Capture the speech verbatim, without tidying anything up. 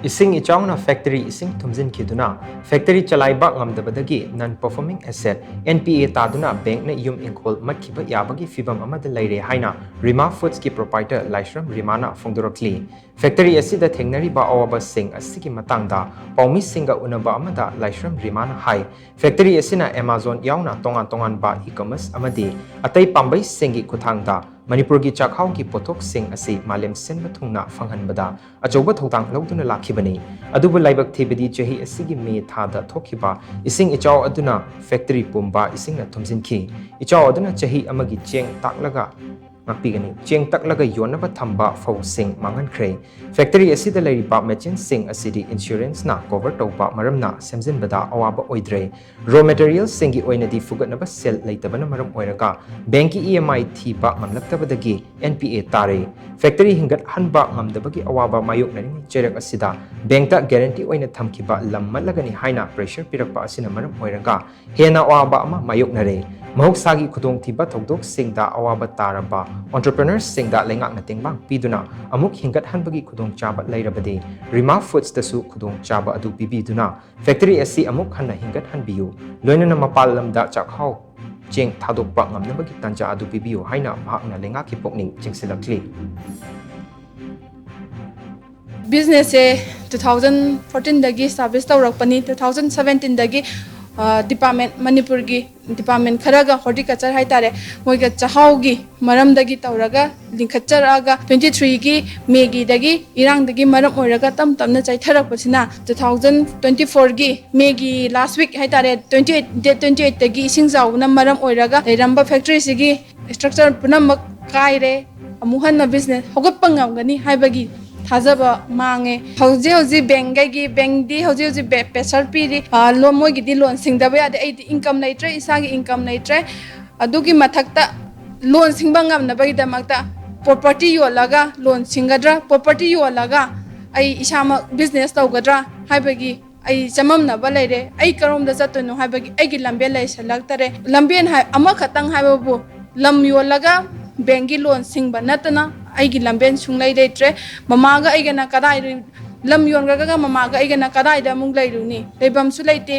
ꯏꯁꯤꯡ ꯏꯆꯥꯎꯅ ꯐꯦꯛꯇꯔꯤ ꯏꯁꯤꯡ ꯊꯨꯝꯖꯤꯟꯈꯤꯗꯨꯅ ꯐꯦꯛꯇꯔꯤ ꯆꯂꯥꯏꯕ ꯉꯝꯗꯕꯗꯒꯤ non performing asset, N P A, ꯇꯥꯗꯨꯅ ꯕꯦꯡꯛꯅ ꯌꯨꯝ ꯏꯪꯈꯣꯜ ꯃꯠꯈꯤꯕ ꯌꯥꯕꯒꯤ ꯐꯤꯚꯝ ꯑꯃꯗ ꯂꯩꯔꯦ ꯍꯥꯏꯅ ꯔꯤꯃꯥ ꯐꯨꯗꯁꯀꯤ proprietor ꯂꯥꯏꯁ꯭ꯔꯝ ꯔꯤꯃꯥꯅ ꯐꯣꯡꯗꯣꯔꯛꯂꯤ꯫ ꯐꯦꯛꯇꯔꯤ ꯑꯁꯤꯗ ꯊꯦꯡꯅꯔꯤꯕ ꯑꯋꯥꯕꯁꯤꯡ ꯑꯁꯤꯒꯤ ꯃꯇꯥꯡꯗ ꯄꯥꯎꯃꯤꯁꯤꯡꯒ ꯎꯅꯕ ꯑꯃꯗ ꯂꯥꯏꯁ꯭ꯔꯝ ꯔꯤꯃꯥꯅ ꯍꯥꯏ, ꯐꯦꯛꯇꯔꯤ ꯑꯁꯤꯅ Amazon ꯌꯥꯎꯅ ꯇꯣꯉꯥꯟ ꯇꯣꯉꯥꯟꯕ e-commerce ꯑꯃꯗꯤ ꯑꯇꯩ ꯄꯥꯝꯕꯩꯁꯤꯡꯒꯤ ꯈꯨꯠꯊꯥꯡꯗ ꯃꯅꯤꯄꯨꯔꯒꯤ ꯆꯥꯛꯍꯥꯎꯒꯤ ꯄꯣꯠꯊꯣꯛꯁꯤꯡ ꯑꯁꯤ ꯃꯥꯂꯦꯝ ꯁꯤꯟꯕ ꯊꯨꯡꯅ ꯐꯪꯍꯟꯕꯗ ꯑꯆꯧꯕ ꯊꯧꯗꯥꯡ ꯂꯧꯗꯨꯅ ꯂꯥꯛꯈꯤꯕꯅꯤ꯫ ꯑꯗꯨꯕꯨ ꯂꯥꯏꯕꯛ ꯊꯤꯕꯗꯤ ꯆꯍꯤ ꯑꯁꯤꯒꯤ ꯃꯦ ꯊꯥꯗ ꯊꯣꯛꯈꯤꯕ ꯏꯁꯤꯡ ꯏꯆꯥꯎ ꯑꯗꯨꯅ ꯐꯦꯛꯇꯔꯤ ꯄꯨꯝꯕ ꯏꯁꯤꯡꯅ ꯊꯨꯝꯖꯤꯟꯈꯤ꯫ ꯏꯆꯥꯎ ꯑꯗꯨꯅ ꯆꯍꯤ ꯑꯃꯒꯤ ꯆꯦꯡ ꯇꯥꯛꯂꯒ, ꯉꯥꯛꯄꯤꯒꯅꯤ, ꯆꯦꯡ ꯇꯛꯂꯒ ꯌꯣꯟꯅꯕ ꯊꯝꯕ ꯐꯧꯁꯤꯡ ꯃꯥꯡꯍꯟꯈ꯭ꯔꯦ꯫ ꯐꯦꯛꯇꯔꯤ ꯑꯁꯤꯗ ꯂꯩꯔꯤꯕ ꯃꯦꯆꯤꯟꯁꯤꯡ ꯑꯁꯤꯗꯤ insurance ꯅ cover ꯇꯧꯕ ꯃꯔꯝꯅ ꯁꯦꯝꯖꯤꯟꯕꯗ ꯑꯋꯥꯕ ꯑꯣꯏꯗ꯭ꯔꯦ꯫ Raw material ꯁꯤꯡꯒꯤ ꯑꯣꯏꯅꯗꯤ ꯐꯨꯒꯠꯅꯕ ꯁꯦꯜ ꯂꯩꯇꯕꯅ ꯃꯔꯝ ꯑꯣꯏꯔꯒ ꯕꯦꯡꯛꯀꯤ E M I ꯊꯤꯕ ꯉꯝꯂꯛꯇꯕꯗꯒꯤ N P A ꯇꯥꯔꯦ꯫ ꯐꯦꯛꯇꯔꯤ ꯍꯤꯡꯒꯠꯍꯟꯕ ꯉꯝꯗꯕꯒꯤ ꯑꯋꯥꯕ ꯃꯥꯌꯣꯛꯅꯔꯤꯉꯩ ꯆꯩꯔꯛ ꯑꯁꯤꯗ ꯕꯦꯡꯛꯇ guarantee ꯑꯣꯏꯅ ꯊꯝꯈꯤꯕ ꯂꯝ ꯃꯠꯂꯒꯅꯤ ꯍꯥꯏꯅ pressure ꯄꯤꯔꯛꯄ ꯑꯁꯤꯅ ꯃꯔꯝ ꯑꯣꯏꯔꯒ ꯍꯦꯟꯅ ꯑꯋꯥꯕ ꯑꯃ ꯃꯥꯌꯣꯛꯅꯔꯦ꯫ ꯃꯍꯧꯁꯥꯒꯤ ꯈꯨꯗꯣꯡꯊꯤꯕ ꯊꯧꯗꯣꯛꯁꯤꯡꯗ ꯑꯋꯥꯕ ꯇꯥꯔꯕ entrepreneurs ꯁꯤꯡꯗ ꯂꯩꯉꯥꯛꯅ ꯇꯦꯡꯕꯥꯡ ꯄꯤꯗꯨꯅ ꯑꯃꯨꯛ ꯍꯤꯡꯒꯠꯍꯟꯕꯒꯤ ꯈꯨꯗꯣꯡꯆꯥꯕ ꯂꯩꯔꯕꯗꯤ ꯔꯤꯃꯥ ꯐꯨꯗꯁꯇꯁꯨ ꯈꯨꯗꯣꯡꯆꯥꯕ ꯑꯗꯨ ꯄꯤꯕꯤꯗꯨꯅ ꯐꯦꯛꯇꯔꯤ ꯑꯁꯤ ꯑꯃꯨꯛ ꯍꯟꯅ ꯍꯤꯡꯒꯠꯍꯟꯕꯤꯌꯨ꯫ ꯂꯣꯏꯅꯅ ꯃꯄꯥꯟ ꯂꯝꯗ ꯆꯥꯛꯍꯥꯎ ꯆꯦꯡ ꯊꯥꯗꯣꯛꯄ ꯉꯝꯅꯕꯒꯤ ꯇꯥꯟꯖꯥ ꯑꯗꯨ ꯄꯤꯕꯤꯌꯨ ꯍꯥꯏꯅ ꯃꯍꯥꯛꯅ ꯂꯩꯉꯥꯛꯀꯤ ꯄꯨꯛꯅꯤꯡ ꯆꯤꯡꯁꯤꯜꯂꯛꯂꯤ꯫ ꯕꯤꯖꯤꯅꯦꯁꯁꯦ ꯇꯨ ꯊꯥꯎꯖꯟ ꯐꯣꯔꯇꯤꯟꯗꯒꯤ ꯁꯥꯔꯚꯤꯁ ꯇꯧꯔꯛꯄꯅꯤ꯫ ꯇꯨ ꯊꯥꯎꯖꯟ ꯁꯕꯦꯟꯇꯤꯟꯗꯒꯤ ꯗꯤꯄꯥꯔꯠꯃꯦꯟ, ꯃꯅꯤꯄꯨꯔꯒꯤ ꯗꯤꯄꯥꯔꯠꯃꯦꯟ ꯈꯔꯒ, ꯍꯣꯔꯇꯤꯀꯜꯆꯔ ꯍꯥꯏꯇꯥꯔꯦ, ꯃꯣꯏꯒ ꯆꯥꯛꯍꯥꯎꯒꯤ ꯃꯔꯝꯗꯒꯤ ꯇꯧꯔꯒ ꯂꯤꯡꯈꯠꯆꯔꯛꯑꯒ, ꯇ꯭ꯋꯦꯟꯇꯤ ꯊ꯭ꯔꯤꯒꯤ ꯃꯦꯒꯤꯗꯒꯤ ꯏꯔꯥꯡꯗꯒꯤ ꯃꯔꯝ ꯑꯣꯏꯔꯒ ꯇꯞ ꯇꯞꯅ ꯆꯥꯏꯊꯔꯛꯄꯁꯤꯅ, ꯇꯨ ꯊꯥꯎꯖꯟ ꯇ꯭ꯋꯦꯟꯇꯤ ꯐꯣꯔꯒꯤ ꯃꯦꯒꯤ ꯂꯥꯁ ꯋꯤꯛ ꯍꯥꯏꯇꯥꯔꯦ, ꯇ꯭ꯋꯦꯟꯇꯤ ꯑꯩꯠ, ꯗꯦꯠ ꯇ꯭ꯋꯦꯟꯇꯤ ꯑꯩꯠꯇꯒꯤ ꯏꯁꯤꯡ ꯆꯥꯎꯕꯅ ꯃꯔꯝ ꯑꯣꯏꯔꯒ ꯂꯩꯔꯝꯕ ꯐꯦꯛꯇꯔꯤꯁꯤꯒꯤ ꯁ꯭ꯇ꯭ꯔꯛꯆꯔ ꯄꯨꯝꯅꯃꯛ ꯀꯥꯏꯔꯦ꯫ ꯑꯃꯨꯛ ꯍꯟꯅ ꯕꯤꯖꯤꯅꯦꯁ ꯍꯧꯒꯠꯄ ꯉꯝꯒꯅꯤ ꯍꯥꯏꯕꯒꯤ ꯊꯥꯖꯕ ꯃꯥꯡꯉꯦ꯫ ꯍꯧꯖꯤꯛ ꯍꯧꯖꯤꯛ ꯕꯦꯡꯒꯩꯒꯤ, ꯕꯦꯡꯗꯤ ꯍꯧꯖꯤꯛ ꯍꯧꯖꯤꯛ ꯄ꯭ꯔꯦꯁꯔ ꯄꯤꯔꯤ꯫ ꯑ, ꯂꯣꯟ, ꯃꯣꯏꯒꯤꯗꯤ ꯂꯣꯟ ꯁꯤꯡꯗꯕ ꯌꯥꯗꯦ꯫ ꯑꯩꯗꯤ ꯏꯟꯀꯝ ꯂꯩꯇ꯭ꯔꯦ, ꯏꯁꯥꯒꯤ ꯏꯟꯀꯝ ꯂꯩꯇ꯭ꯔꯦ꯫ ꯑꯗꯨꯒꯤ ꯃꯊꯛꯇ ꯂꯣꯟ ꯁꯤꯡꯕ ꯉꯝꯅꯕꯒꯤꯗꯃꯛꯇ ꯄ꯭ꯔꯣꯄꯔꯇꯤ ꯌꯣꯜꯂꯒ ꯂꯣꯟ ꯁꯤꯡꯒꯗ꯭ꯔꯥ, ꯄ꯭ꯔꯣꯄꯔꯇꯤ ꯌꯣꯜꯂꯒ ꯑꯩ ꯏꯁꯥꯃꯛ ꯕꯤꯖꯤꯅꯦꯁ ꯇꯧꯒꯗ꯭ꯔꯥ ꯍꯥꯏꯕꯒꯤ ꯑꯩ ꯆꯃꯝꯅꯕ ꯂꯩꯔꯦ꯫ ꯑꯩ ꯀꯔꯣꯝꯗ ꯆꯠꯇꯣꯏꯅꯣ ꯍꯥꯏꯕꯒꯤ ꯑꯩꯒꯤ ꯂꯝꯕꯦꯟ ꯂꯩꯁꯜꯂꯛꯇꯔꯦ꯫ ꯂꯝꯕꯦꯟ ꯍꯥꯏ-, ꯑꯃꯈꯛꯇꯪ ꯍꯥꯏꯕꯕꯨ, ꯂꯝ ꯌꯣꯜꯂꯒ ꯕꯦꯡꯒꯤ ꯂꯣꯟ ꯁꯤꯡꯕ ꯅꯠꯇꯅ ꯑꯩꯒꯤ ꯂꯝꯕꯦꯟ ꯁꯨꯡꯂꯩ ꯂꯩꯇ꯭ꯔꯦ꯫ ꯃꯃꯥꯒ ꯑꯩꯒꯅ ꯀꯗꯥꯏꯗ ꯂꯝ ꯌꯣꯟꯈ꯭ꯔꯒ ꯃꯃꯥꯒ ꯑꯩꯒꯅ ꯀꯗꯥꯏꯗ ꯑꯃꯨꯛ ꯂꯩꯔꯨꯅꯤ? ꯂꯩꯐꯝꯁꯨ ꯂꯩꯇꯦ꯫